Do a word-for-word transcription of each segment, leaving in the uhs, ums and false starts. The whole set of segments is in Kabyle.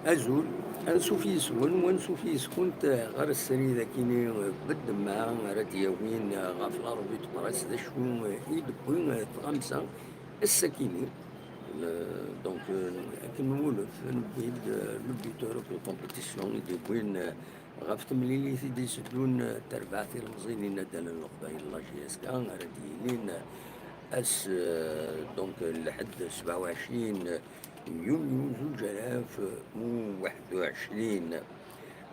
Azul, ansuf yis-wen, wansuf yis-kunt ɣer srid akini beddemma ara d-yawin ɣef la revue de presse d acu i d-tewwi tɣamsa ass-akini. Donc, akken nwulef, newwi-d le buteur akked compétition i d-yewwin ɣef temlilit i d-iteddun tarbaɛt ilemẓiyen n inaddalen n Leqbayel, la J S K, ara d-yilin ass, donc, lḥedd sebɛa u ɛecrin yunyu zuǧ alaf u waḥed u ɛecrin.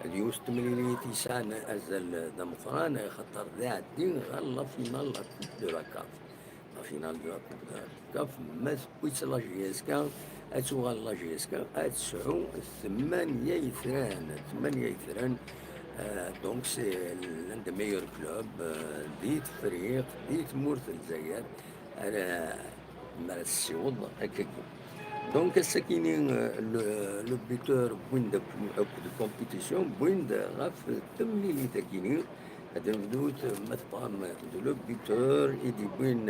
D yiwet n temlilit yesɛan azal d ameqqran, axaṭer d aɛeddi ɣer la finale de la Coupe de la CAF. La finale de la Coupe de la CAF, ma tewwi-tt la J S K, ad tuɣal la J S K ad tesɛu tmanya yetran, tmanya yetran. Donc, c'est l'un des meilleurs clubs di Tefriqt, di tmurt n Lezzayer, ara mi ara tessiweḍ akkagi. Donc, ass-akini, le buteur wwin-d akked compétition, wwin-d ɣef temlilit-akini. Ad nebdut, ma tebɣam, d le buteur i d-yewwin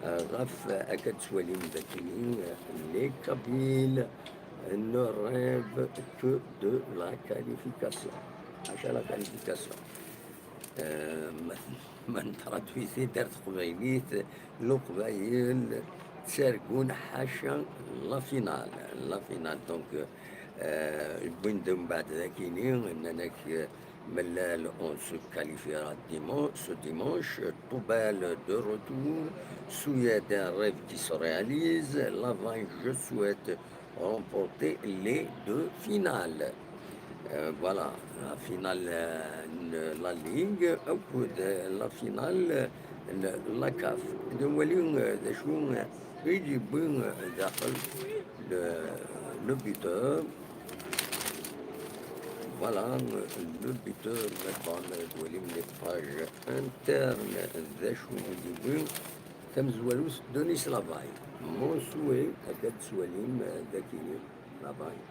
ɣef, akka d-tettwalim dakini, les Kabyles ne rêvent que de la qualification. Maca la qualification. Ma netraduit-id ar teqbaylit, Leqbayel ttargun ḥaca la finale. La finale, donc, wwin-d mbeɛd dakini, nnan-ak, Mellal, on se qualifiera dimanche, ce dimanche. Toubal de retour. Soued, un rêve qui se réalise. Lavagne, je souhaite remporter les deux finales. Voilà, la finale n la Ligue akked la finale n la CAF. Ad nwali d acu i d-yewwi daxel le buteur. Voilà, le buteur, ma tebɣam ad twalim les pages internes d acu i d-yewwi. Tamezwarut, Denis Lavagne. Mon souhait, akka d-tettwalim dakini, Lavagne.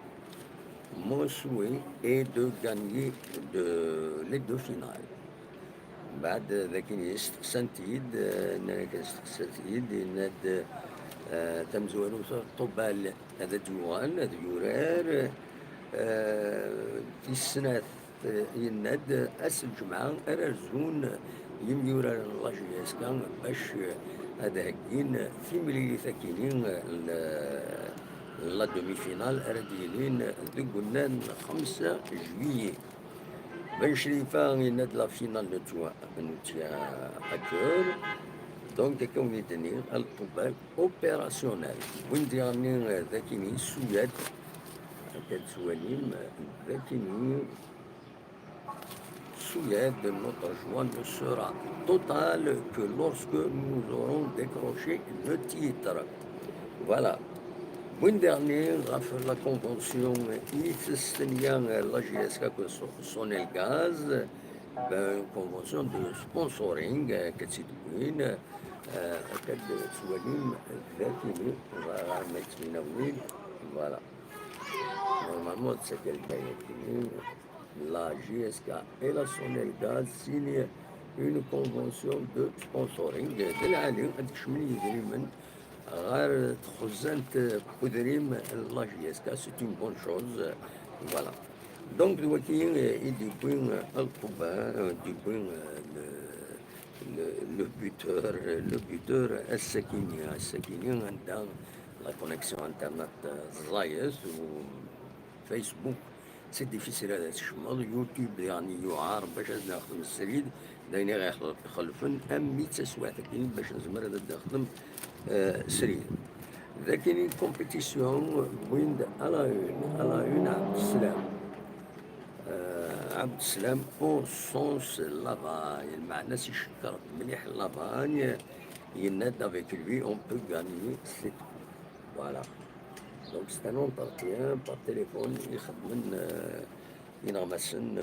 Mon souhait est de gagner de, les deux finales. Mbeɛd dakini, steqsan-t-id, nnan-ak steqsan-t-id, yenna-d, tamezwarut, Toubal ad d-yuɣal, ad yurar. Tis snat, yenna-d ass n lǧemɛa ara rzun yimyuraren n la J S K bac ad heggin timlilit-akini, la demi-finale ara d-yilin deg unnar n xemsa juillet. Ben Crifa yenna-d la finale ne tient, ne tient à cœur. Donc, akka wen-d-nniɣ, Toubal opérationnel. Win diɣen-nni dakini, Soued, akka d-tettwalim dakini, Soued, notre joie ne sera totale que lorsque nous aurons décroché le titre. Voilà. Win diɣen-nni ɣef la convention i testenya la J S K akked Sonelgaz, ben, convention de sponsoring, akka d-tt-id-wwin, akka d-tettwalim dakini, ɣer ma yettbin-awen-id, voilà. Normalement, d tagalka-yakini, la J S K et la Sonelgaz signent une convention de sponsoring. D lɛali ad kecmen yidrimen ɣer txezzant n udrim n la J S K, c'est une bonne chose. Voilà. Donc, d waki i d-yewwi Lqubba, d-yewwi le, le, le buteur, le buteur ass-akini, ass-akini anda la connexion internet ẓẓayet, u Facebook c'est difficile ad tkecmeḍ, YouTube diɣen yuɛer bac ad nexdem srid, d ayen i ɣ-ixelfen, am mi d taswiɛt-agi bac nezmer ad nexdem srid. D akini compétition wwin-d à la une, à la une Ɛebdeslam. Ɛebdeslam, on sens Lavagne, lmeɛna-s icekkeṛ mliḥ Lavagne, yenna-d avec lui on peut gagner, c'est tout. Voilà. Donc c'est un entretien par téléphone i xedmen ineɣmasen,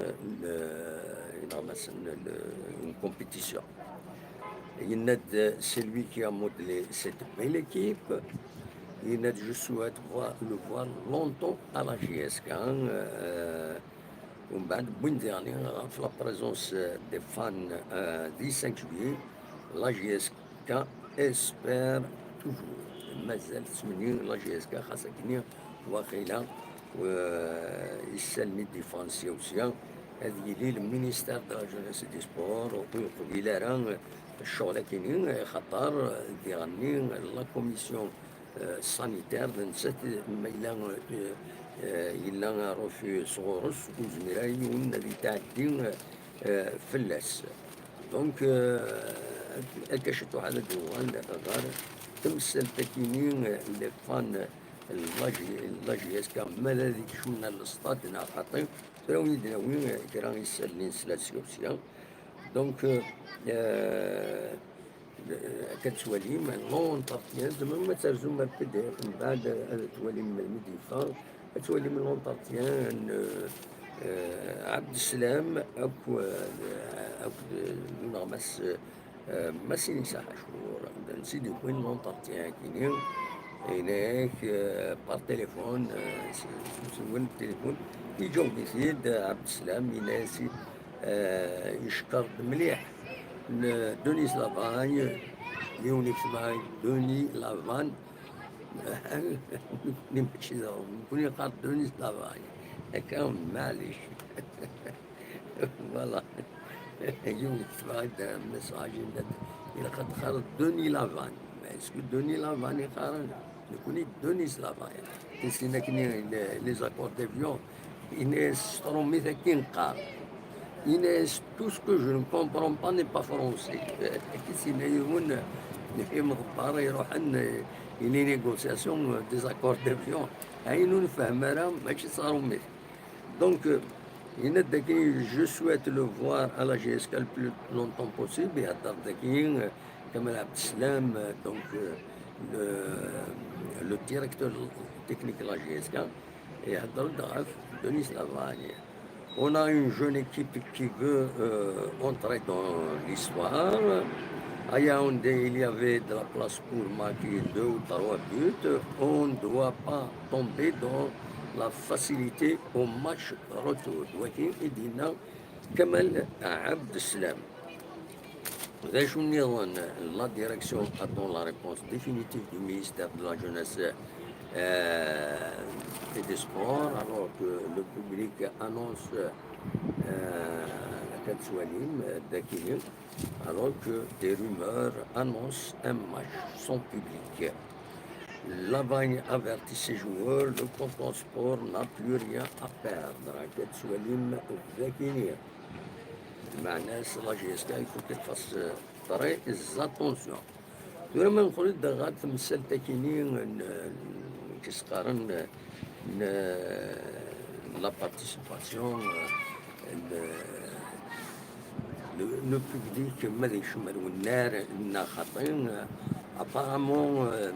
ineɣmasen, une compétition. Yenna-d c'est lui qui a modelé cette belle équipe. Yenna-d je souhaite voir, le voir longtemps à la J S K. Umbeɛd wwin-d diɣen ɣef la présence des fans di cinq juillet, la J S K espère toujours. Mazal tettmenni la J S K, xas akkenni waqila euh, isallen i d-yeffɣen sya u sya, ad yili le ministère de la jeunesse et des sports ur yeqbil ara ccɣel akini, axaṭer diɣenni la commission, euh, sanitaire d nettat ma yella, euh, euh, yella refus sɣur-s, ur yezmir ara yiwen ad yetɛeddi, euh, fell-as. Donc, euh, akka ciṭuḥ ad d-nuɣal ɣer temsalt akini, les fans n la J-, n la J S K, ma d ad ikecmen ar le stade neɣ xaṭi, tura ad wen-id-nawi kra isallen i nesla sya u sya. Donc, euh, euh, akka tettwalim l'entretien, tzemrem ad terzum ar P D F, mbeɛd ad twalim melmi d-yeffeɣ, ad twalim l'entretien n, euh, euh, Abdeslam akk, euh, akked, euh, uneɣmas, euh, Masin Isa Ḥacur, d ansi d-yewwin l'entretien akini, yenna-ak, euh, par téléphone, euh, s, s usenwel n téléphone, iǧaweb-it-id Abdeslam, yenna-as, euh, yeckeṛ-d mliḥ n Denis Lavagne, yiwen yesma Denis Lavagne, nekni mačči d aɣrum, nekni qqar Denis Lavagne, akka, maɛlic. Voilà. Yiwen yekcem-aɣ-d message, yenna-d, ilaq ad teqqareḍ Denis Lavagne. Mais est-ce que Denis Lavagne iqqaren? Nekni Denis Lavagne. Tisin akni les, les accords d'Évian, yenna-as s trumit akken qqar. Yenna-as, tout ce que je ne comprends pas n'est pas français. Tisin yiwen imḍebber iruḥen i les négociations des accords d'Évian. Ayen ur nefhem ara, mačči s trumit. Donc, euh, yenna-d dakken, je souhaite le voir à la J S K le plus longtemps possible. Ihedder dakken, euh, Kamal Abdeslam, euh, donc, euh, le, le directeur technique de la J S K, ihedder-d ɣef Denis Lavagne. On a une jeune équipe qui veut, euh, entrer dans l'histoire. À Yaoundé, il y avait de la place pour marquer deux ou trois buts. On ne doit pas tomber dans la facilité au match retour. D wayi i d-yenna Kamal Abdeslam. D acu nniḍen? La direction attend la réponse définitive du ministère de la Jeunesse, euh, et des Sports, alors que le public annonce, euh, akka tettwalim, euh, dakken, alors que des rumeurs annoncent un match sans public. Lavagne avertit ses joueurs, le canton sport n'a plus rien à perdre. Akka tettwalim dakken. Meɛna-s, la J S K, il faut qu'elle fasse très attention. Tura ma nqel-d ɣer temsalt akini n, n, kis qqaren, n, la participation, n, le, le public, ma d ikcem ar wennar, neɣ xaṭi, apparemment, euh,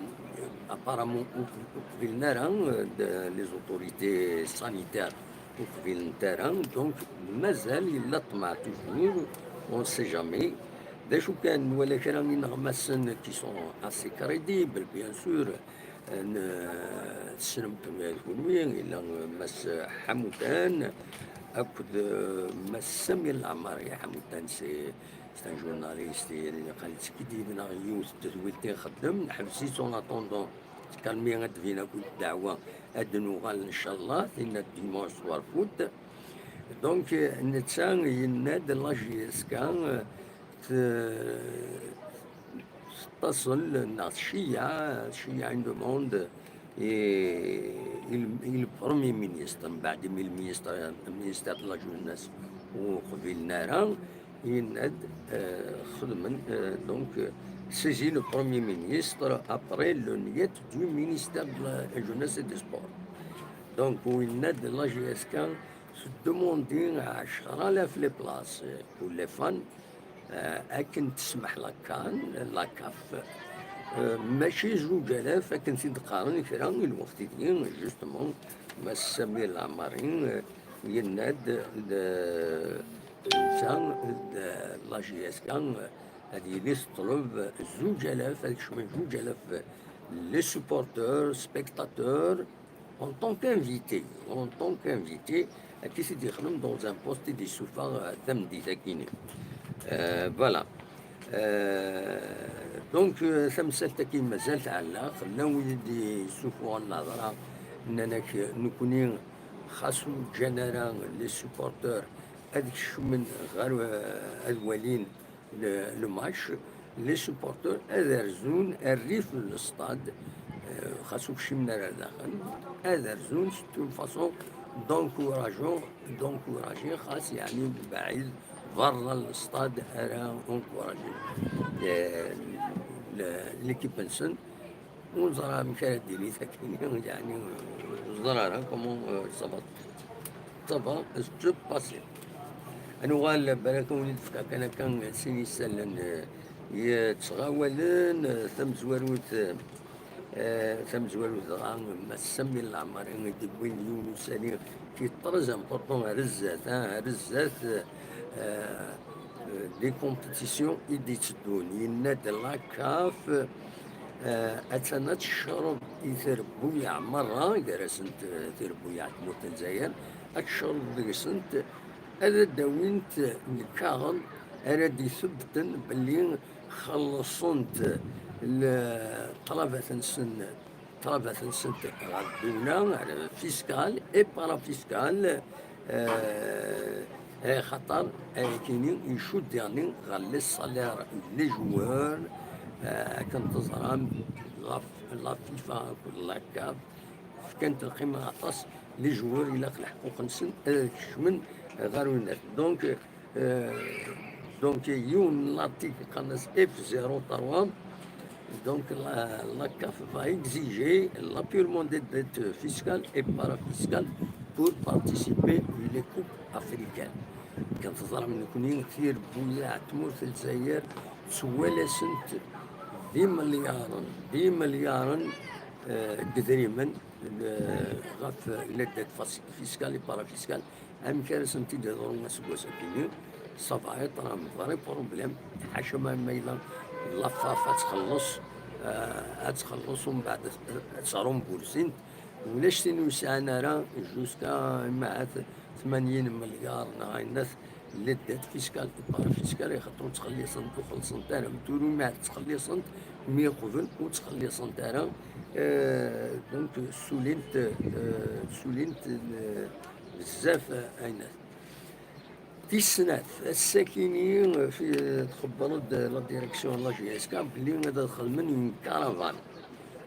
apparemment, ur, ur qbilen ara, euh, de, les autorités sanitaires ur qbilent ara, donc mazal yella ṭṭmeɛ toujours, on sait jamais. D acu kan, nwala kra n ineɣmasen qui sont assez crédibles, bien sûr, n, tessnem kunwi, yella Mass Ḥamutan akked, euh, Mass Samir Leɛmari. Ḥamutan, c'est, c'est un journaliste, ilaq ad yeskiddib neɣ yiwet n tedwilt i ixeddem, neḥbes-itt en attendant. Kalmi ad d-tbin akk ddeɛwa, ad d-nuɣal, ncallah, tinna dimanche soir foot. Donc, netta yenna-d la J S K, euh, t-, tettaṣel neɣ tceyyeɛ, tceyyeɛ une demande i, i, i le Premier ministre, mbeɛd imi le ministre, le ministère de la Jeunesse ur qbilen ara, yenna-d, euh, xedmen, euh, donc, euh, saisi le Premier ministre après le niyet du ministère de la Jeunesse et des Sports. Donc, u yenna-d la J S K teddumondi ɛecra alaf les places, euh, pour les fans, euh, akken tesmaḥ la CAN, la CAF, euh, mačči zuǧ alaf akken t-id-qqaren kra i lweqt-agi, justement, Mass Samir Leɛmari, euh, yenna-d d, netta d la J S K, ad yili teṭleb zuǧ alaf, ad kecmen zuǧ alaf les supporters, spectateurs, en tant qu'invité, en tant qu'invité, akka i t-id-yexdem dans un poste i d-yessufeɣ, euh, tameddit-agi-nni. Euh, voilà. Euh, donc, euh, tamsalt-agi mazal tɛelleq, llan wid i d-yessufɣen lehḍra, nnan-ak nekkni xas ur ǧǧan ara les supporteurs ad kecmen ɣer, eh, ad walin le, le match, les supporters ad rzun rrif n l'stade, eh, xas ur kcimen ara ar daxel, ad rzun, c'est une façon d'encourager, d'encourager, xas yeɛni mebɛid berra n l'stade ara encourager, eh, le, l'équipe-nsen. Ur neẓra amek ara d-tili takini, yeɛni ur neẓra ara comment, euh, ça va, ça va se passer. Ad nuɣal, balak ad wen-d-fkeɣ kan akka sin isallen, eh, yettɣawalen, eh, tamezwarut, eh, tamezwarut dɣa Mass Sami Leɛmeri i d-yewwin yiwen usali qui est très important ar zdat, ah, ar zdat, eh, eh, des compétitions i d-itteddun. Yenna-d la CAF, eh, attan ad tecreḍ i trebbuyaɛ merra, gar-asent, eh, trebbuyaɛ n tmurt n Lezzayer, ad tecreḍ deg-sent, ad d-awint lkaɣeḍ ara d-ithebbten belli xellṣent le-, ṭṭlabat-nsen, ṭṭlabat-nsent ɣer ddewla, ɣer fiscal et parafiskal, eh, eh, xaṭer ayakini icudd diɣni ɣer les salaires n les joueurs, eh, akken teẓram la, la FIFA akked la CAF fkant lqima aṭas les joueurs ilaq leḥquq-nsen ad kecmen ɣer winat. Donc, Euh, donc, yiwen n l'article qqaren-as F zéro trois. Donc, la, la CAF va exiger l'apurement des dettes fiscales et parafiscales pour participer les coupes africaines. Kan teẓram nekkni, tirebbuyaɛ n tmurt n Lezzayer ttwala-sent d imelyaṛen, d imelyaṛen, euh, n yedrimen, euh, ɣef les dettes fas-, fiscales et parafiscales. Amek ara sent-id-iḍru aseggas-agi? Ça va être un vrai problème. Ḥaca ma, ma yella la CAF ad txelleṣ, eh, ad txelleṣ, umbeɛd ad, ad tt-rumbursint. Ulac tin ur sɛan ara jusqu'à, imahat, tmanyin melyaṛ neɣ ayenna, les dettes fiscales et parafiscales, axaṭer ur ttxelliṣent, ur xellṣent ara. Tura imahat ttxelliṣent, mi uqbel ur ttxelliṣent ara. Eh, donc, ssulint, eh, ssulint, eh, bezzaf, eh, ayenna. Tis snat, ass-akini, fi, txebber-d la direction n la J S K belli ad xedmen une caravane.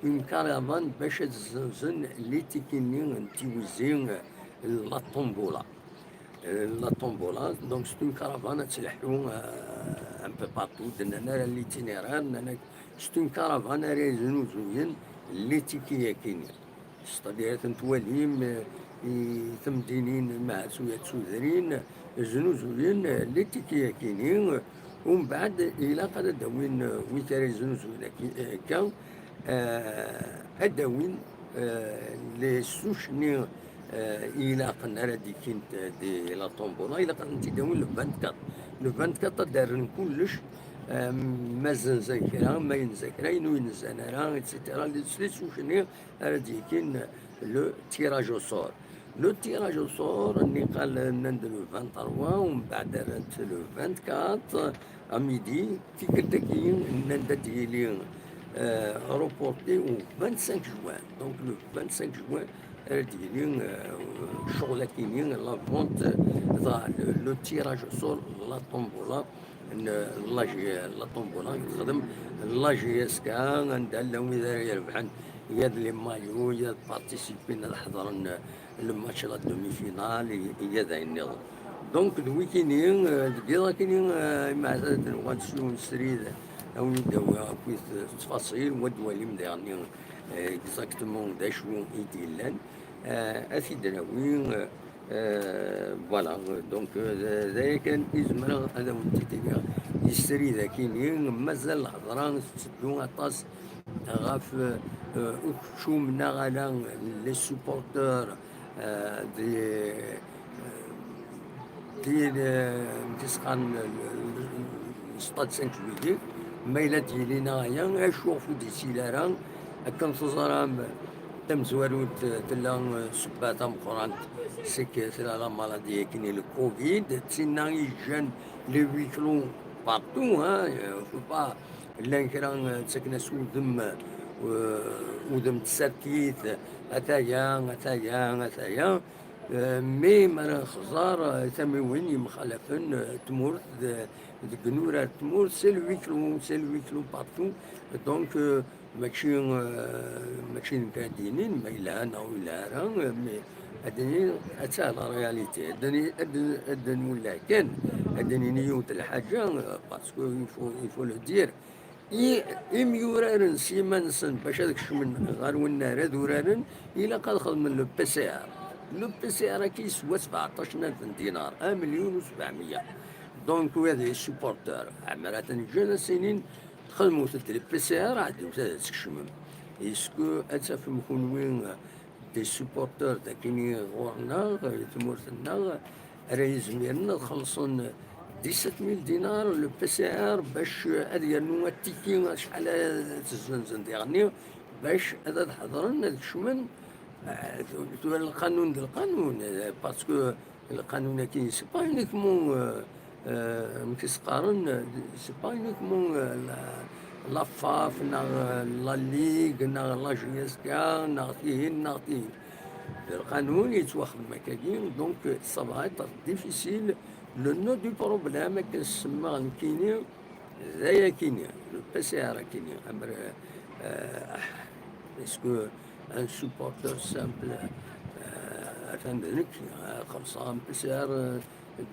Une caravane bac ad zzenzen les tickets-nni n tiwizi, la tombola. La tombola, donc c'est une caravane ad tleḥḥu, euh, un peu partout, d-nnan ara l'itinéraire, nnan-ak c'est une caravane ara yeznuzuyen les tickets-akini. C'est-à-dire, ad ten-twalim, eh, i temdinin, ma ad tuyat tudrin, znuzuyen, eh, les tickets-akini, eh, umbeɛd ilaq ad d-awin, eh, wid ara yeznuzuyen aki-, eh, akka, eh, ad d-awin, eh, les souches-nni, eh, ilaqen ara d-ikkint, eh, di la tombola, ilaq ad tent-id-awin le vingt-quatre. Le vingt-quatre ad d-rren kullec, eh, ma zzenzen kra, ma yenzan kra, ayen ur yenzan ara, et cetera. Les, les souches-nni ara d-yekkin le tirage au sort. Le tirage au sort, nniqal nnan-d le vingt-trois, umbeɛd rran-t le vingt-quatre à midi, tikkelt-agi nnan-d ad d-yili, euh, reporté au vingt-cinq juin. Donc le vingt-cinq juin, ara d-yili, euh, ccɣel-akini, la vente, dɣa le, le tirage au sort, la tombola, n la J-, la tombola i texdem la J S K, anda llan wid ara irebḥen, yad les maillots, yad participin ad ḥeḍren le match, la demi-finale, yad ayen nniḍen. Donc, d wikini, eh, deg yiḍ akini, eh, imeɛdad n wan s yiwen srid, a wen-d-awiɣ akkit, eh, ttfaṣil, wa d-walim diɣen, eh, exactement d acu i d-yellan. Eh, ad t-id-nawi, eh, Euh, voilà, euh, donc, euh, d, d aya kan i zemreɣ ad awen-t-id-iniɣ. Yesri dakini, mazal lhedra tetteddu aṭas ɣef, euh, ukeččum neɣ ala les supporters, euh, des, euh, des, euh, des, euh, Stade cinq Juillet, ma yella d-yili neɣ aya, acu ɣef ur d-yesili ara, akken teẓram, tamezwarut, eh, tella, eh, ssebba tameqqrant, c'est que tella la maladie akini, le covid, d tinna i yeǧǧan les huis clos partout, hein, euh, faut pas, llan kra, eh, ttaken-as udem, eh, euh, udem n tsertit, ataya, ataya, ataya. Euh, mais mi ara nxeẓẓer, euh, tamiwin yemxalafen, euh, tmurt, euh, deg inurar n tmurt, c'est le huis clos, c'est le huis clos partout. Donc, euh, mačči, euh, mačči nekk ad d-inin ma yelha neɣ ur yelha ara, euh, mais ad d-inin, attah la réalité. Ad d-, ad d-, ad d-nwelleh kan, ad d-nini yiwet n lḥaǧa, euh, parce que il faut, il faut le dire. I, imyuraren s yiman-nsen bac ad kecmen ɣer wennar ad uraren, ilaq ad xedmen le P C R. Le P C R-agi yeswa sebɛeṭṭac alef n dinar, un million u sebɛemya. Donc, wa d les supporters. Ɛmer ad ten-ǧǧen ad s-inin, xedmet-d le P C R, ɛeddiwet ad tkecmem. Est-ce que ad tafem kunwi des supporters dagini ɣur-neɣ, di tmurt-nneɣ, ara yizmiren ad xellṣen dix-sept mille dinars le P C R bac ad yernu attiki acḥal ad t-zzenzen diɣenni bac ad, ad ḥedṛen, ad kecmen. Eh, tura lqanun d lqanun, eh, parce que lqanun-agi, c'est pas uniquement, euh, euh, amek i s-qqaren, euh, c'est pas uniquement, euh, la, la FAF, neɣ, euh, la Ligue, neɣ la J S K, neɣ tihin, neɣ tihin. Lqanun yettwaxdem akkagi, donc, euh, ça va être difficile. Le nœud du problème, akken semmaɣ nekkini, d ayakini, le P C R akini, amer, euh, est-ce que un supporter simple, euh, atan d nekk, euh, xellṣeɣ un P C R, euh,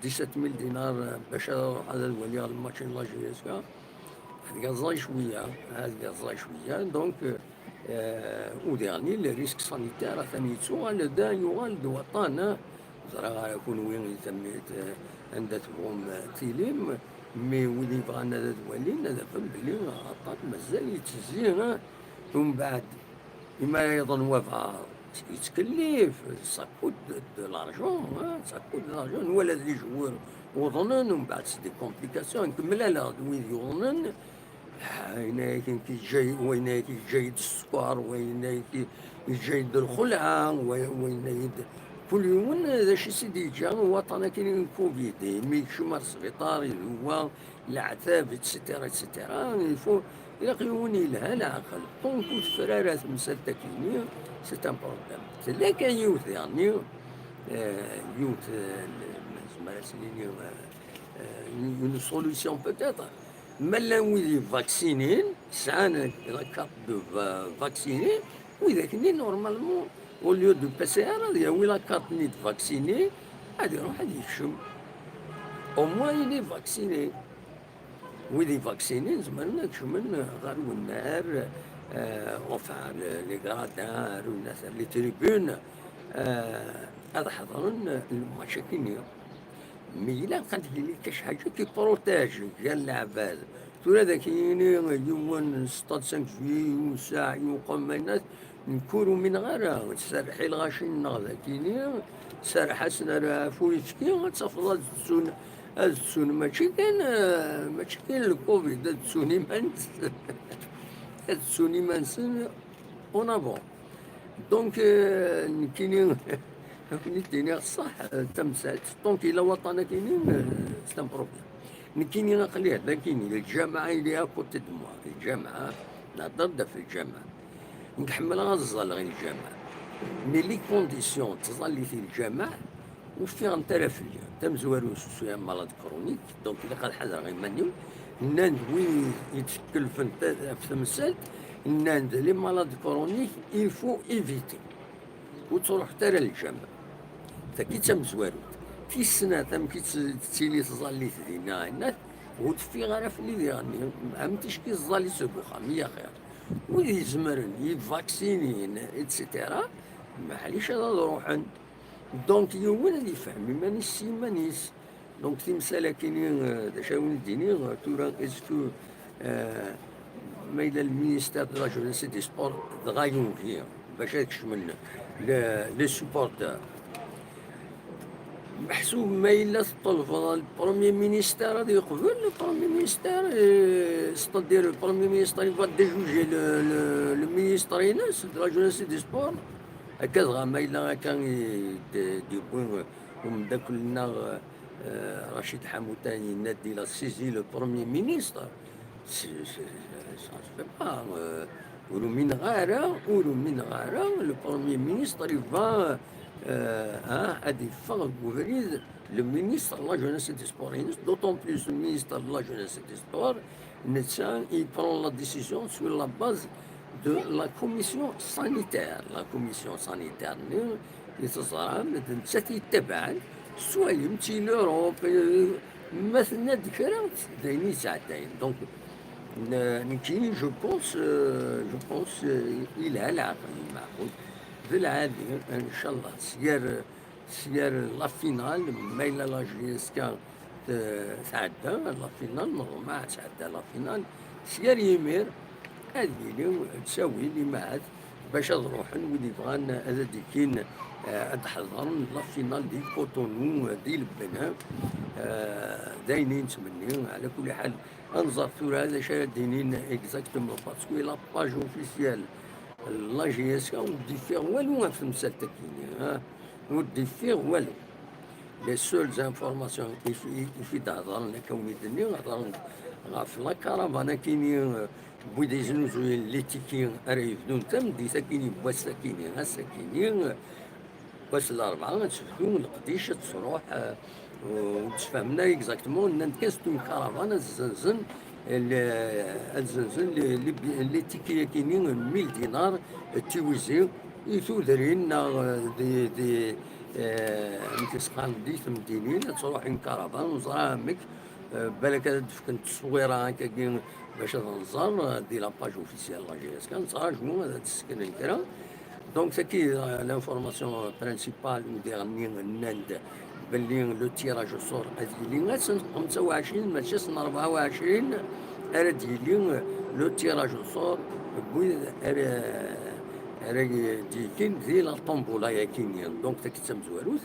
dix-sept mille dinars, euh, bac ad ruḥeɣ ad waliɣ le match n la J S K. Ad yeẓẓay cwiya, ad yeẓẓay cwiya. Donc, euh, euh, au dernier, le risque sanitaire, atan yettuɣal-d, yuɣal-d waṭṭan, hein. Ẓriɣ ara kunwi i tammit, eh, anda tebɣum, eh, tilim, mi wid yebɣan ad, ad walin, ad afen belli aṭṭan mazal yettezzi, eh, umbeɛd, imi ara yeḍen wabɛaḍ, yettkellif, ça coûte de, de l'argent, hein, ça coûte de l'argent. Nwala d les joueurs uḍnen, umbeɛd c'est des complications, nkemmel-aɣ-d wid yuḍnen, Ah, yenna-yak nekk yeǧǧa-, wa yenna-yak yeǧǧa-yi-d sskeṛ, wa yenna-yak yeǧǧa-yi-d lxelɛa, wa, wa yenna-yi-d kul yiwen d acu i s-id-yeǧǧa waṭṭan-agi n covid, mi yekcem ar sbiṭar, iduwa, leɛtab, et cetera, et cetera. Il faut, ilaq yiwen yelha leɛqel. Tant ur tefri ara temsalt-agi-nni, c'est un problème. Tella kan yiwet diɣenni, eh, yiwet, eh, nezmer ad s-nini, eh, eh, une solution peut-être. Ma llan wid yevvaksinin, sɛan la carte de va-, vacciné, widak-nni, normalement, au lieu de P C R, ad yawi la carte-nni de vacciné, ad iruḥ ad yekcem. Au moins, il est vacciné. Wid yevvaksinin zemren ad kecmen ɣer wennar, euh, enfin, le, les gradins, ar wennar, les tribunes, euh, ad ḥeḍren le match-agi-nni. Mi ilaq ad yili kra ḥaǧa qui protège gar leɛbad. Tura dagi yini yiwen stade cinq juillet, yiwen saɛ, yiwen qemmay, nekk ur umineɣ ara. Serreḥ i lɣaci-nneɣ dagini, serreḥ-asen ar ɣef uyefki, ad tafeḍ ad ttun, ad ttun mačči kan, eh, mačči kan le covid, ad ttun iman-nsen. Ad ttun iman-nsen en avant. Donc, euh, nekkini, ad ken-id-iniɣ ṣṣeḥ, euh, tamsalt. Donc, yella waṭṭan akini, euh, c'est un problème. Nekkini aql-i dagini, lǧameɛ, il est à côté de moi. Lǧameɛ, nehder-d ɣef lǧameɛ. Nekk ḥemmleɣ ad ẓẓalleɣ i lǧameɛ. Mais les conditions n tẓallit i lǧameɛ, ur ffiɣent ara fell-i. Tamezwarut, je suis un malade chronique, donc ilaq ad ḥadreɣ iman-iw. Nnan-d win i d-tkellfen ta-, ɣef temsalt, nnan-d les malades chroniques, il faut éviter. Ur ttruḥet ara lǧameɛ. Tagi d tamezwarut. Tis snat, amek i tt-, tettili tẓallit dinna, innat, ur teffiɣ ara fell-i diɣenni, am ticki tẓallit seg uxxam, i axir. Wid izemren, yevvaksinin, et cetera, maɛlic ad, ad ruḥen. Donc, yiwen ad yefhem iman-is s yiman-is. Donc, timsal-agi-nni, euh, d acu ara wen-d-iniɣ, euh, tura, est-ce que, euh, ma yella le ministère de la jeunesse et des sports, dɣa yugi, bac ad kecmen le, les supporters. Meḥsub ma yella teṭṭelbeḍ le Premier ministre ad yeqbel, le Premier ministre, euh, c'est-à-dire le Premier ministre, il va déjuger le, le, le ministre-ines de la jeunesse et des sports. Akka dɣa ma yella akka i d-, d-yewwi umeddakel-nneɣ, euh, Rachid Hamoutan, yenna-d, il a saisi le Premier ministre. C'est, c'est, ça se fait pas, euh, Ur umineɣ ara, ur umineɣ ara, le Premier ministre, il va, euh, hein, ad yeffeɣ deg ubrid, le ministre de la Jeunesse et des Sports, d'autant plus le ministre de la Jeunesse et des Sports, netta, il prend la décision sur la base de la commission sanitaire. La commission sanitaire-nni, i teẓram, d nettat i yettabaɛen, s wayen, si l'Europe, euh, ma tenna-d kra, d ayen i yesɛeddayen. Donc, n-, nekkini, je pense, euh, je pense, euh, yelha leɛqel, meɛqul. D lɛali, ncallah, s gar, s gar la finale, ma yella la J S K te-, tɛedda, la finale, normal ad tɛedda la finale, s gar yimir, ad yili ttawil imahat bac ad ruḥen wid yebɣan ad d-ikkin, eh, ad d-ḥeḍren la finale di Cotonou, eh, di Lebnan. Eh, d ayen i nettmenni, ɛla kulli ḥal, ad nẓer tura d acu ara d-inin exactement, parce que la page officielle, la J S K, ur d-yeffiɣ walu ɣef temsalt-agi, eh, ur d-yeffiɣ walu. Les seules informations i f-, i, i fi d-hedren, akka wen-d-nniɣ, hedren ɣef la caravane-akini, eh, n wid yeznuzuyen les tickets ara yebdun tameddit-akini, n wass-akini, ass-akini, eh, wass n larebɛa, ad tebdu leqdic, ad truḥ, eh, ur d-sfehmen ara exactement, nnan-d kan c'est une caravane, ad zzenzen, le-, ad zzenzen les, les bi-, les tickets-akini, mille dinars, eh, d tiwizi, i tudrin neɣ, eh, di, di, eh, amek i s-qqaren, di temdinin, ad truḥ une caravane, ur neẓri ara amek, eh, balak ad d-fken tteswira akkagi bac ad nẓer, eh, di la page officielle la J S K, nettraǧu ad d-seknen kra. Donc, tagi, eh, l'information principale, u diɣenni nnan-d belli le tirage au sort ad yili ass n xemsa u ɛecrin, mačči ass n rebɛa u ɛecrin ara d-yili le tirage au sort n wid ara, ara d-yekkin di la tombola-yagi-nni. Donc, tagi d tamezwarut.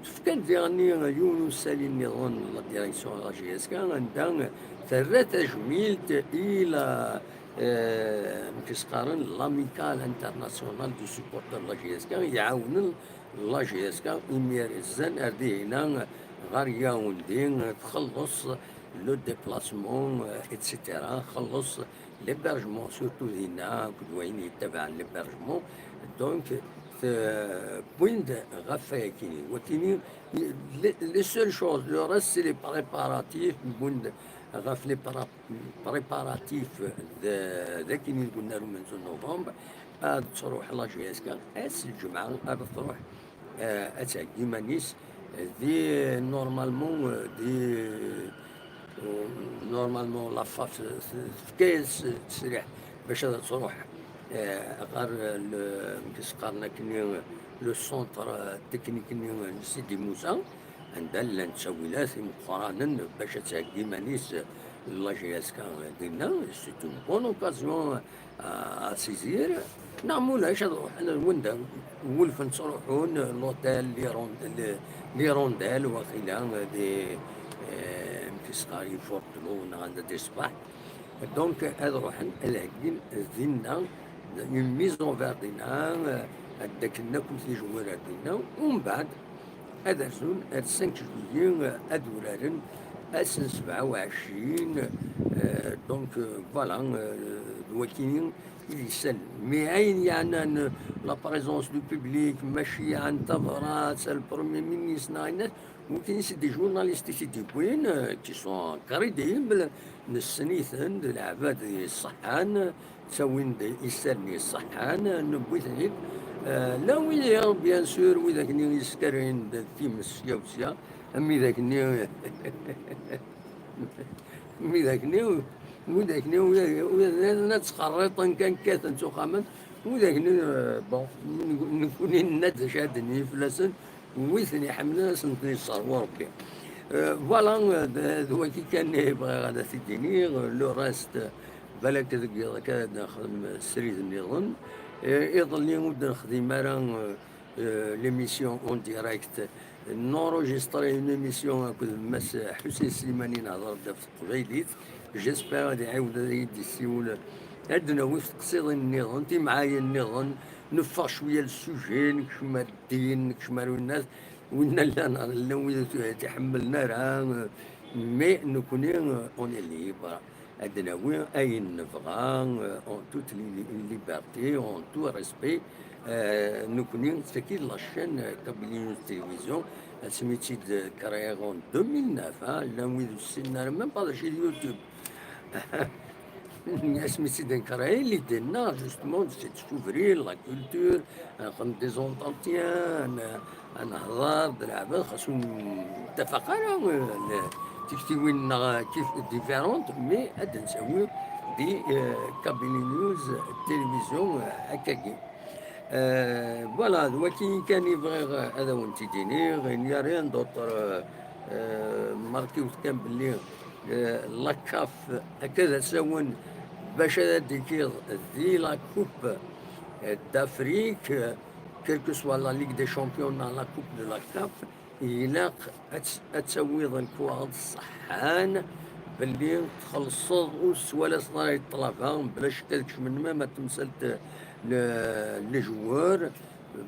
Tefka-d diɣenni yiwen usali nniḍen la direction de la J S K, anda terra tajmilt i la, eh, amek i s-qqaren, l'Amicale Internationale du Supporter de la J S K, iɛawnen la J S K, imir zzan ar dihina ɣer Yaoundé, txelleṣ le déplacement, eh, et cetera, txelleṣ l'hébergement, surtout dinna, akked wayen yettabaɛen l'hébergement. Donc, t-, wwin-d ɣef wayakini. Wakini, les, les seules choses, le reste, c'est les préparatifs, wwin-d ɣef les para-, préparatifs de, d akini deg unnar umenzu n novembre, ad truḥ la J S K, ass n lǧemɛa, ad truḥ, eh, ad theggi iman-is, di, normalement, eh, di, eh, normalement, la FAF, eh, tefka-yas ttesriḥ bac ad truḥ, eh, ɣer le, amek i s-qqaren akkenni, le centre, eh, technique-nni n Sidi Musa, anda llan ttawilat imeqqranen bac ad theggi iman-is, eh, la J S K dinna. C'est une bonne occasion à, à saisir. Neɣ ma ulac, ad ruḥen ar wanda wulfen ttruḥun, l'hôtel, les ron-, les, les rondelles, waqila, di, eh, amek i s-qqaren, Fort de l'Eau, neɣ anda di ṣṣbeḥ. Donc, ad ruḥen ad heggin dinna, une mise en valeur dinna, ad d-akken akk tijwura dinna, umbeɛd, ad rzun ar cinq juillet, ad uraren ass n sebɛa u ɛecrin, euh, donc, euh, voilà, euh, d wakini i d isalen. Mais ayen yeɛnan, euh, la présence du public, maci yeɛnan tabrat, le Premier ministre, neɣ ayen, wakini c'est des journalistes i t-id-yewwin, euh, qui sont crédibles, nessen-iten, d leɛbad iṣeḥḥan, ttawin-d isalen iṣeḥḥan, newwi-ten-id. Euh, la wid, bien sûr, widak-nni yeskarayen-d times sya u sya, am widak-nni, am widak-nni, widak-nni, widak-nni, ad ttqerriṭen kan, kkaten, ttuxxamen, widak-nni, euh, bon, nekni nenna-d d acu ara d-nini fell-asen, wi ten-iḥemmlen ad sen-ten-yesserwu Rebbi. Euh, voilà, euh, d, d wagi kan i bɣiɣ ad t-id-iniɣ, le reste, balak deg yiḍ akka ad nexdem srid nniḍen. Euh, iḍelli ur d-nexdim ara, euh, euh, l'émission en direct. Nenregistré une émission akked Mass Ḥusin Slimani, nehder ɣef teqbaylit. J'espère ad iɛiwed ad yi-d-yessiwel. Ad d-nawi teqsiḍin nniḍen, timɛayin nniḍen, neffeɣ cwiya le sujet, nekcem ar ddin, nekcem ar winnat, winna llan, llan wid ur t-iḥemmlen ara, mais nekni, on est libre. Ad nawi ayen nebɣa, euh, en toute li-, liberté, en tout respect. Euh, nekkni, c'est qui la chaîne, euh, Kabylie News Télévision, asmi tt-id-créer en deux mille neuf, hein, llan wid ur ssinen ara même pas d acu d YouTube. Asmi tt-id-créer, l'idée-nneɣ, justement, c'est de s'ouvrir la culture, ad nexdem des entretiens, ad, ad nehḍer d leɛbad, xas ur nettafaq ara, euh, le-, tiktiwin-nneɣ kif différentes, mais ad d-nsawi di, euh, Kabylie News Télévision, euh, akkagi. Euh, voilà, d waki kan i bɣiɣ ad awen-t-id-iniɣ, il n'y a rien d'autre, euh, euh, markiwet kan belli, euh, la CAF akka d asawen bac ad d-ikiḍ di la Coupe, euh, d'Afrique, euh, quelle que soit la Ligue des Champions neɣ la Coupe de la CAF, ilaq ad t-, ad tawiḍ lekwaɣeḍ ṣeḥḥan belli txellṣeḍ ur tettwalaseḍ ara i ṭṭlaba, bla ccek ad kecmen même ar temsalt n, n les joueurs,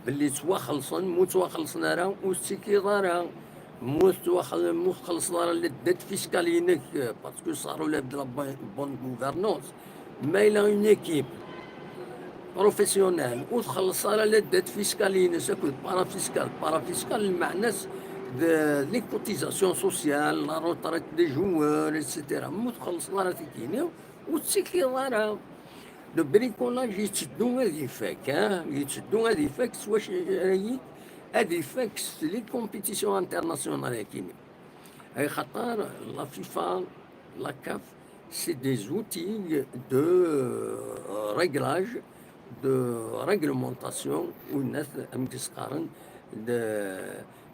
belli ttwaxellṣen, ma ur ttwaxellṣen ara ur tettikiḍ ara, ma ur tettwaxel-, ma ur txellṣeḍ ara la dette fiscale-inek, parce que ça relève de la bo-, bonne gouvernance. Ma yella une équipe professionnelle ur txelleṣ ara la dette fiscale-ines akked parafiscal, parafiscal lmeɛna-s d les cotisations sociales, la retraite des joueurs, et cetera. Ma ur txelleṣeḍ ara tikini, ur tettikiḍ ara. Le bricolage yetteddu ad ifak, hein, yetteddu ad ifak s wacu ara yik, ad ifak s les compétitions internationales akini. Ay xaṭer la FIFA, la CAF, c'est des outils de, euh, réglage, de réglementation, u net am d-sqaren de,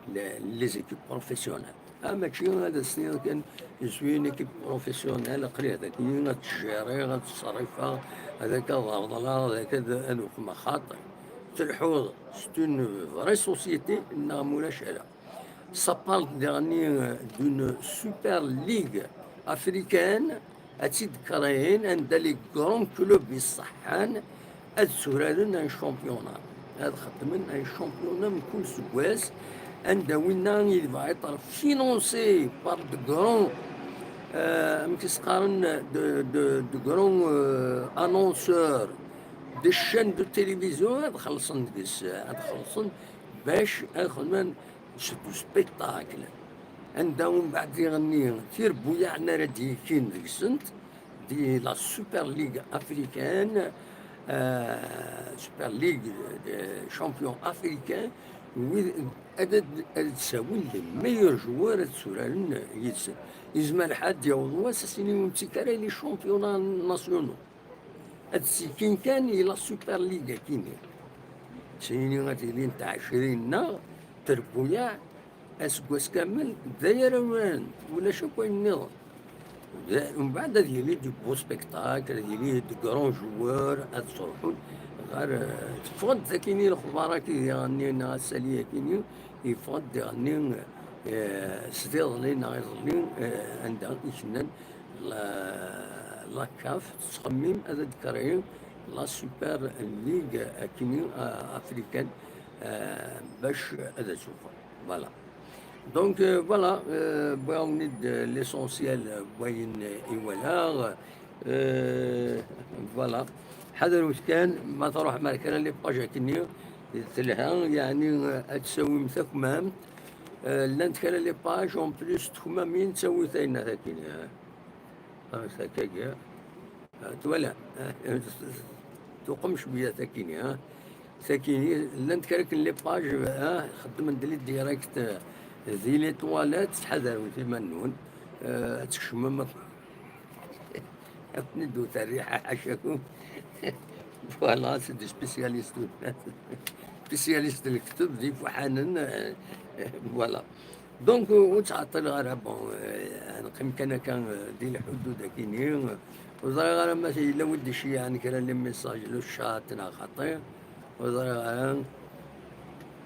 de, les équipes professionnelles. Ah, mačči ad as-tiniḍ kan, je suis une équipe professionnelle, aql-i ad ak-, ad ttjiriɣ, ad ttṣerrifeɣ, ad ak-ad reḍleɣ, ad ak-ad, ad ukmeɣ xaṭi. Telḥuḍ, c'est une vraie société, neɣ ma ulac ala. Ça parle dernier, euh, d'une Super League africaine, ad tt-id-créer, anda les grands clubs iṣeḥḥan ad tturaren un championnat. Ad xeddmen un championnat mkul seggas, anda winna yebɣa yeṭṭer financé par de grands, euh, amek i s-qqaren, de, de, de grands, euh, annonceurs, des chaînes de télévision, ad xellṣen deg-s, ad xellṣen bac ad xedmen c'est du spectacle. Anda umbeɛd diɣenni tirbuyaɛ n ara d-yekin deg-sent, di la Super League africaine, euh, Super League des champions africains, wid ad, ad, ad d-sawin les meilleurs joueurs ad tturaren yid-sen. Yezmer lḥal ad d-yaweḍ wass ad s-inin ur nettik ara les championnats nationaux. Ad ttikin kan i la Super League akini. Sini ad ilint ɛecrin neɣ terbuyaɛ aseggas kamel d aya ara uraren, ulac akk ayen nniḍen. D-, mbeɛd ad yili du beau spectacle, ad yili de grands joueurs ad ttruḥun ɣer, eh, teffeɣ-d akini lexbar-agi diɣenni neɣ ass-agi akini, yeffeɣ-d diɣenni, eh, s diḍelli neɣ iḍelli, eh, anda i kennan la, la CAF tettxemmim ad d-créer la Super League akini, euh, africaine, euh, bac ad as-uɣen. Voilà. Donc, euh, voilà, euh, wwiɣ-awen-d l'essentiel n wayen i walaɣ. Euh, voilà. Ḥadret kan, ma tṛuḥem ar kra les pages akini, telha, yeɛni, euh, ad tessawim takmamt. Euh, llant kra les pages, en plus, tekmamin ttawit ayen akini, hein. Ah, sakagi, ah, twala, ah, tuqem cwiya takini, ah. Sakini, llant kra les pages, ah, xeddmen-d les directs, ah, di les toilettes, ttḥadarem iman-nwen, ah, ad tkecmem, ad ken-id-tewwet rriḥa, ḥacakum. Voilà, c'est des spécialistes. Spécialistes n lekdeb, d ifuḥanen, ah, voilà. Donc, ur ttɛeṭṭileɣ ara, bon, euh, neqqim kan akka, euh, di lḥudud akini. Ur ẓriɣ ara ma yella wi d-iceyyɛen kra les messages, le chat neɣ xaṭi. Ur ẓriɣ ara.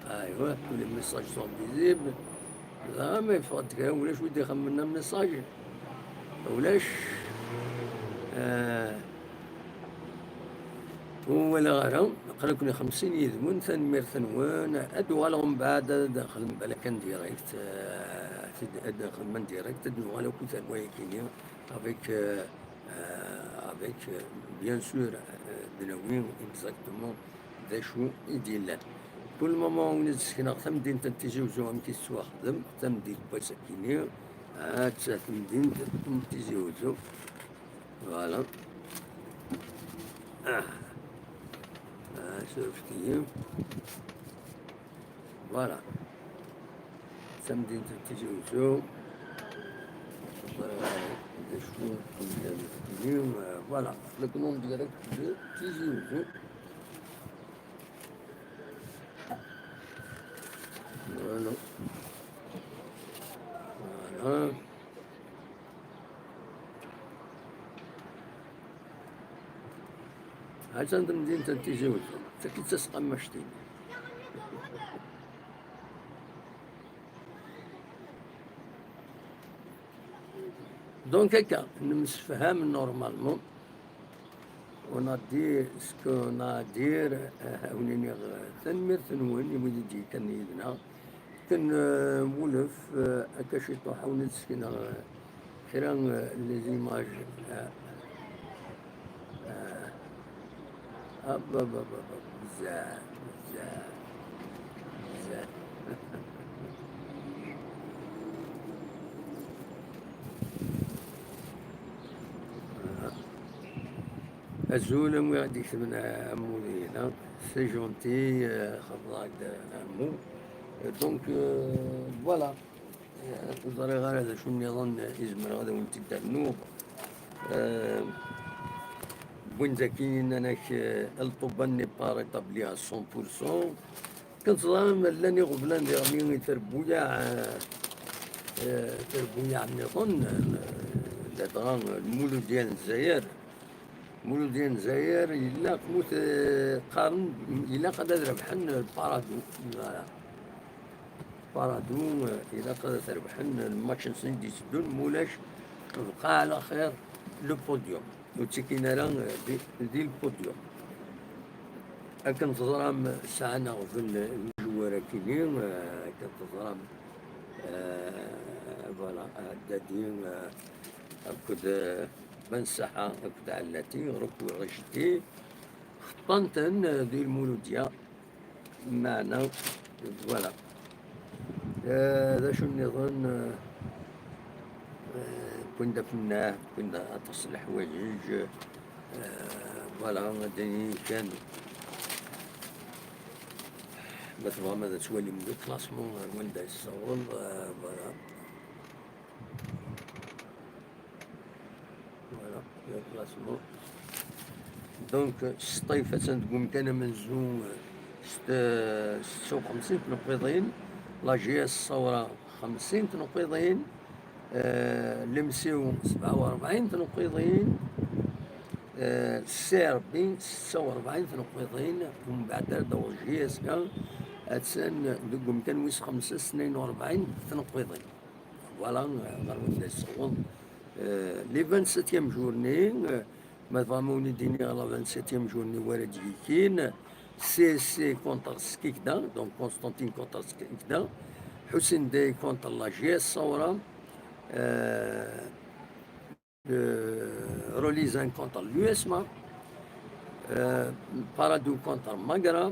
Aywa, tous les messages sont visibles. Ur ẓriɣ ara ma yeffeɣ-d kra, ulac wi d-ixemmen un message. Ulac. Euh, Ur walaɣ ara, aql-iken xemsin yid-wen, tanemmirt-nwen. Ad d-uɣaleɣ mbeɛd, ad nexdem balak en direct, euh, ad nexdem en direct, ad nuɣal akk i terwa-yakini avec, euh, euh, avec, euh, bien sûr, euh, d nawi exactement d acu i d-yellan. Pour le moment, ur d-ssekneɣ tamdint n Tizi Uzzu amek i tettwaxdem, tamdint n wass-akini, atta tamdint n Tizi Uzzu. Voilà. Ah. Ah, surfet-iyi. Voilà. Tamdint n Tizi Uzzu. D acu n, voilà. Le nom direct de Tizi Uzzu. Voilà. Voilà. Atan temdint n Tizi Uzzu, d tagi d tasqammact-inu. Donc, akka, nemsefham normalement. On a dit ce qu'on a à dire, euh, ad wen-iniɣ, euh, tanemmirt-nwen i wid i d-yekkan yid-neɣ. Akken, euh, wulef, euh, akka ciṭuḥ, ad wen-d-sekneɣ, euh, kra, euh, n les images, euh, euh, ah, ba, ba, ba, ba, bzaf, bzaf, bzaf. Azul, am wi ɣ-d-iketben, a Ammu, dinna. C'est gentil, euh, xedmeɣ-d, a Ammu. Euh, donc, euh, voilà. Euh, ur ẓriɣ ara d acu nniḍen i zemreɣ ad awen-t-id-rnuɣ. Euh, wwin-d akkin, nnan-ak, euh, El Toubane n'est pas rétabli à cent pour cent. Akken teẓram, llan iɣeblan diɣen i terbuyaɛ, eh, eh, terbuyaɛ nniḍen, eh, ladɣa Lmuludya n Lezzayer. Lmuludya n Lezzayer, ilaq, mu t-, qqaren, ilaq ad, ad rebḥen Parado. Voilà. Parado, eh, ilaq ad t-rebḥen lmatch-nsen i d-iteddun, mulac, bqa ɛla xir le podium. Ur ttikin ara, eh, di, di lpudyum. Akken teẓram, sɛan aɣbel n lejwar akini, eh, akken teẓram, eh, voilà, Haddadi, eh, akked, eh, Ben Saḥa, akked Ɛellati, Rukwi Ɣicti, xeṭṭan-ten, eh, di Lmuludya. Meɛna, voilà. Eh, d acu nniḍen, eh, eh, wwin-d afennah, wwin-d aṭas n leḥwayeǧ, eh, voilà, ad d-inin kan. Ma tebɣam ad twalim le classement ar wanda yessaweḍ, eh, voilà. Voilà, le classement. Donc, Sṭif attan deg umkan amenzu, s t-, setta u xemsin tneqqiḍin, la J S Ṣawra xemsin tneqqiḍin, eh, Lemsiw sebɛa u rebɛin tneqqiḍin, eh, C R B setta u rebɛin tneqqiḍin, umbeɛd ara d-taweḍ J S K, attan deg umkan wis xemsa s tnayen u rebɛin tneqqiḍin. Voilà, ɣer wanda yessaweḍ. Euh, les vingt-septième journée, euh, ma tebɣam ad wen-d-iniɣ la vingt-septième journée wara d-yekkin, C S C contre Skikda, donc Constantine contre Skikda, Hussein Dey contre la J S Saoura, euh, euh, Rolizan contre l'U S M A, euh, Paradou contre Magra,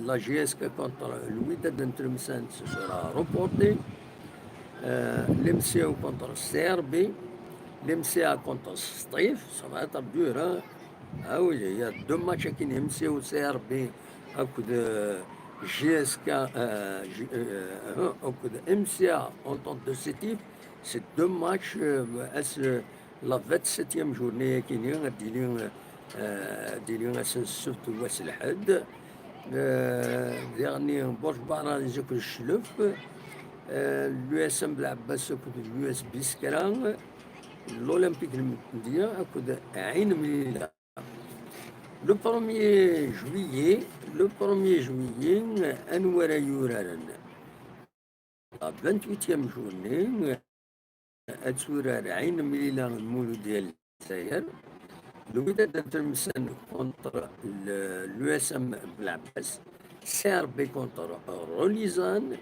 la J S K contre le Wydad Tlemcen, ce sera reporté, euh, l'M C O contre C R B, l'M C A contre Sṭif, ça va être dur, hein. Ah oui, il y a deux matchs avec une M C O C R B, avec de J S K, euh, J-, euh, avec de M C A Entente de Sétif, c'est deux matchs, euh, est-ce, la vingt-septième journée-agi-nni, ad d-yili, euh, ad d-yili ass n ssebt u wass n lḥedd. Euh, diɣen Burj Bahrain akked Cclef, euh, l'U S M Belɛebbas akked l'U S Biskra, l'Olympique de Mdina akked Ɛin Mlila. Le premier juillet, le premier juillet, anwa ara yuraren? La vingt-huitième journée, ad turar Ɛin Mlila d Muludya n Lezzayer, Lwidad n Tlemsan contre le, l'U S M Belɛebbas, C R B contre Rolizan,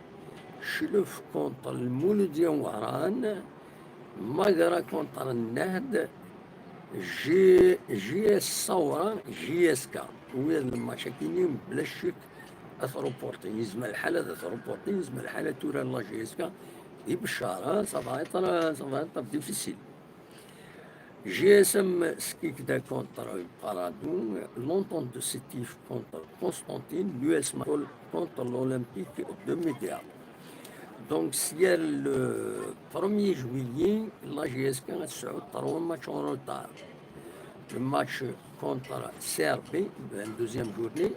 Cclef contre Lmuludya n Wehran, Magra contre Nnehd, J, J S Saura, J S K. Wid le match akini, bla ccek, ad t-reportin. Yezmer lḥal ad t-reportin, yezmer lḥal ad turar la J S K. Di Bechar, hein, ça va être, ça va être difficile. G S M Skikda contre Paradou, l'Entente de Sétif contre Constantine, l'U S M contre l'Olympique de Médéa. Donc, c'est le premier juillet, la G S K a eu trois matchs en retard. Le match contre C R B, la deuxième journée,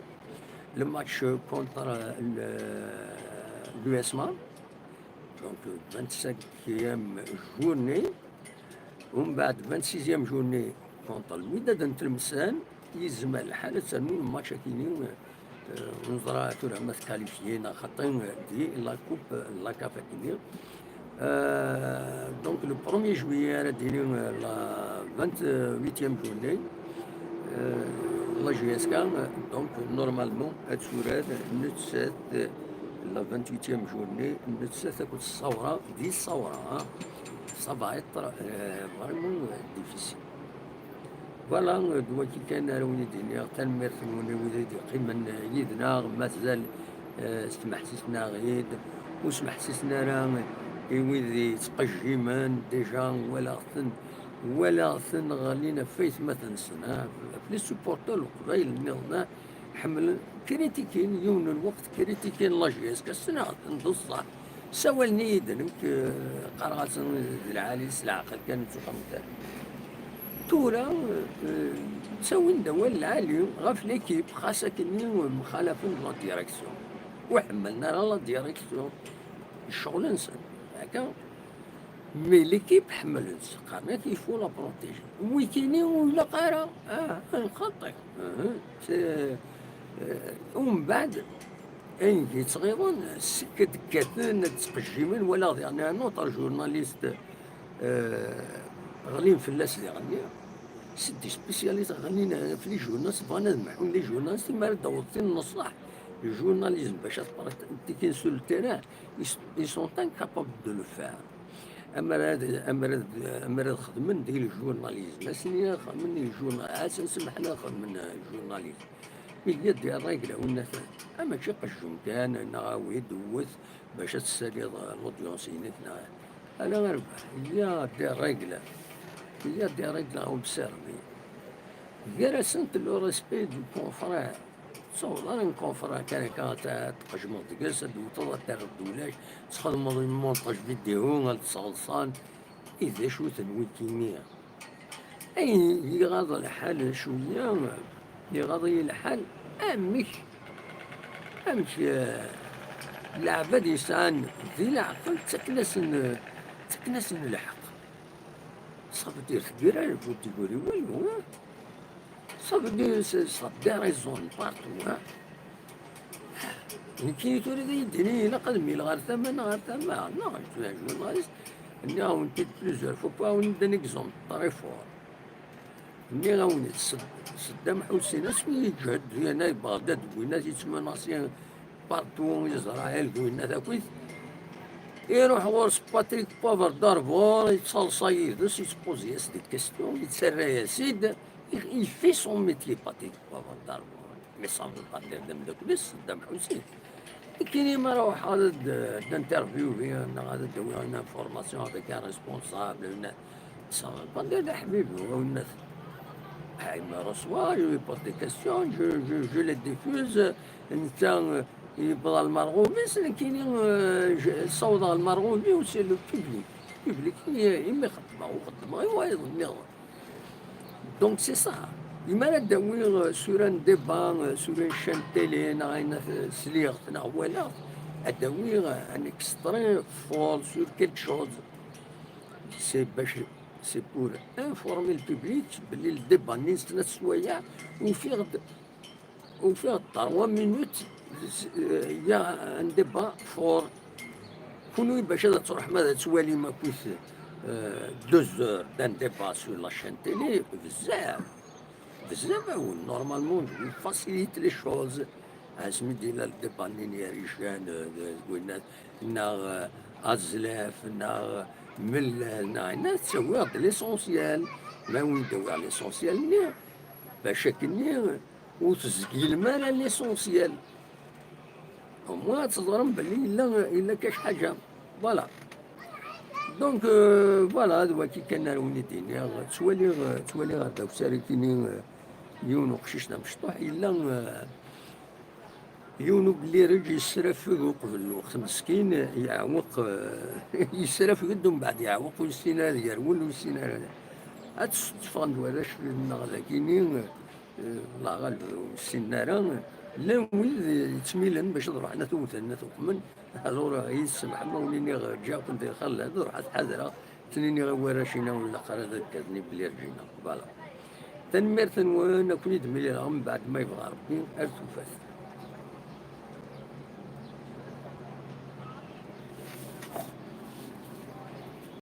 le match contre l'U S M A, donc vingt-cinquième journée, ومن بعد vingt-sixième journée contre الوداد نتلمسان. يزمر الحال تسنو الماتش كيني ونزرع ثورة ما تكاليفيينا خاطين دي la coupe la CAF كيني. Donc le premier juillet راه ديني la vingt-huitième journée, la J S K. Donc normalement هاد سورات نتسات la vingt-huitième journée نتسات كنت الصورة دي الصورة. Ça va être vraiment difficile. Voilà, d wagi kan ara wen-d-iniɣ, tanemmirt-nwen i wid i d-yeqqimen yid-neɣ, mazal smeḥsisen-aɣ-id, ur smeḥsisen ara i wid yettqejjimen, déjà walaɣ-ten, walaɣ-ten ɣlin ɣef aytmaten-nsen, ɣef les supporters n Leqbayel nniḍen, ḥemmlen, kritikin, yiwen n lweqt kritikin la J S K, ssneɣ-ten d ṣṣeḥ. Ssawalen-iyi-d nekk, qqareɣ-asen d lɛali s leɛqel kan, ttxemten. Tura ttawin-d awal lɛali ɣef l'équipe, xas akkenni mxalafen la direction. Ur ḥemmlen ara la direction, ccɣel-nsen. Akka. Mais l'équipe ḥemmlen-tt, qqaren-ak il faut la protéger. Wikini ur ilaq ara, ah, nxaṭi. Umbeɛd, ayen yettɣiḍen, seg ad kkaten, ad ttqejjimen, walaɣ diɣen un autre journaliste, ɣlin fell-as diɣenni. C'est des spécialistes, ɣlin ɣef les journalistes, bɣan ad mḥun les journalistes, imi ara d-taweḍ tin n ṣṣeḥ. Le journalisme, bac ad pratikin sur le terrain, ils sont incapables de le faire. Ammer ad, ammer ad, ammer ad xedmen deg le journalisme. Asen ad xedmen deg le journalisme. Asen semḥen ad xedmen journalisme. Mais il y a des règles, a winnat. Ah, mačči qejjem kan, neɣ awi-d, wwet, bac ad tessaliḍ l'audience-inek, neɣ ala arbaḥ. Il y a des règles. Il y a des règles à observer. Gar-asent le respect du confrère. تصور أنا نكونفرا كان كانت تقجمض جلسة دوتضا تاخد دولاش، تخدمض المونتاج فيديو، تسغلصان. إذا شو تنوي كينيا. أي يغاض الحال شوية، يغاض الحال. أمك، أمك، آه، العباد يسعان ذي العقل تكنسن، تكنسن الحق. صافي دير في الدراري، فوتي قولي وين هو؟ صافي دير، صافي دير ريزون بارتو، ها؟ نكي تولي دي الدنيا، إلا قد ميل غير ثمن، غير ثمن. نو، جو نايس. نعاون تيت بليزيور فوا، نعاون ندا نيكزومبل، تري فور. نعاون صد-، صدام حسين، اسمي يجهد، هنا بغداد، وين يتمنى سي بارتو، إسرائيل، وين ذاك وين. يروح غور باتريك بافر دارفور، يتصلصا يدس، يتبوزي ياس دي كيستيون، يتسرى ياسيد. Il fait son métier, Patrick Pavard. Mais ça veut pas dire de me donner Saddam Hussein. كاين ما راهو حاضر د-، d'interview فيها، أنا غادي ندوي une information avec un responsable، هنا. Ça veut pas dire حبيبي، هو الناس. هاي ما reçoit، je lui pose des questions, je, je, je les diffuse. أنت يبغى المرغوبي، سلكيني، آه، ج-، صوض المرغوبي، c'est le public. Le public، هي، هي ما يخدمه، هو يخدمه، هو يظن. Donc c'est ça. Imi ara d-awiɣ sur un débat, sur une chaîne télé, neɣ ayen sliɣ-t, neɣ walaɣ-t, ad d-awiɣ un extrait fort sur quelque chose. C'est bac-, c'est pour informer le public belli le débat-nni n snat sswayeɛ, ufiɣ-d Ufiɣ trois minutes, euh, il y a un débat fort. Kunwi bac ad tṛuḥem ad twalim akkit, euh, deux heures d'un débat sur la chaîne télé, bezzaf, bezzaf, ah oui, normalement, on facilite les choses. Asmi d-yella le débat-nni n Yarijan, euh, d-, d-, neɣ, euh, Azlef, neɣ, euh, Mellal, neɣ, neɣ ttawiɣ-d l'essentiel. Ma win d-awiɣ l'essentiel-nni, bac akkenni ur tezgilem ara l'essentiel. Au moins ad teẓrem belli yella, yella kac ḥaǧa. Voilà. Donc, euh, voilà, d waki kan ara wen-id-iniɣ. Ttwaliɣ, ttwaliɣ ar dawsar-ikini, euh, yiwen uqcic d amecṭuḥ, yella, euh, yiwen ugellireǧ yesrafeg uqbel lweqt, meskin, yeɛweq, euh, yesrafeg-d, umbeɛd yeɛweq, ur yessin ara ad yerwel, ur yessin ara. Ad tteffɣen-d warrac-nneɣ dagini, euh, la ɣaleb ur ssinen ara, llan wid yettmilen bac ad ruḥen ad t-wten, ad t-uqmen. Alors, yis-semḥem a wen-iniɣ, ǧǧiɣ-ken di lxir, ad ruḥeɣ ad ḥadreɣ, ttniniɣ i warrac-ina ur ilaq ara ad ggaden igellireǧ-ina. Voilà. Tanemmirt-nwen, ad ken-id-mlileɣ mbeɛd ma yebɣa Rebbi, ar tufat.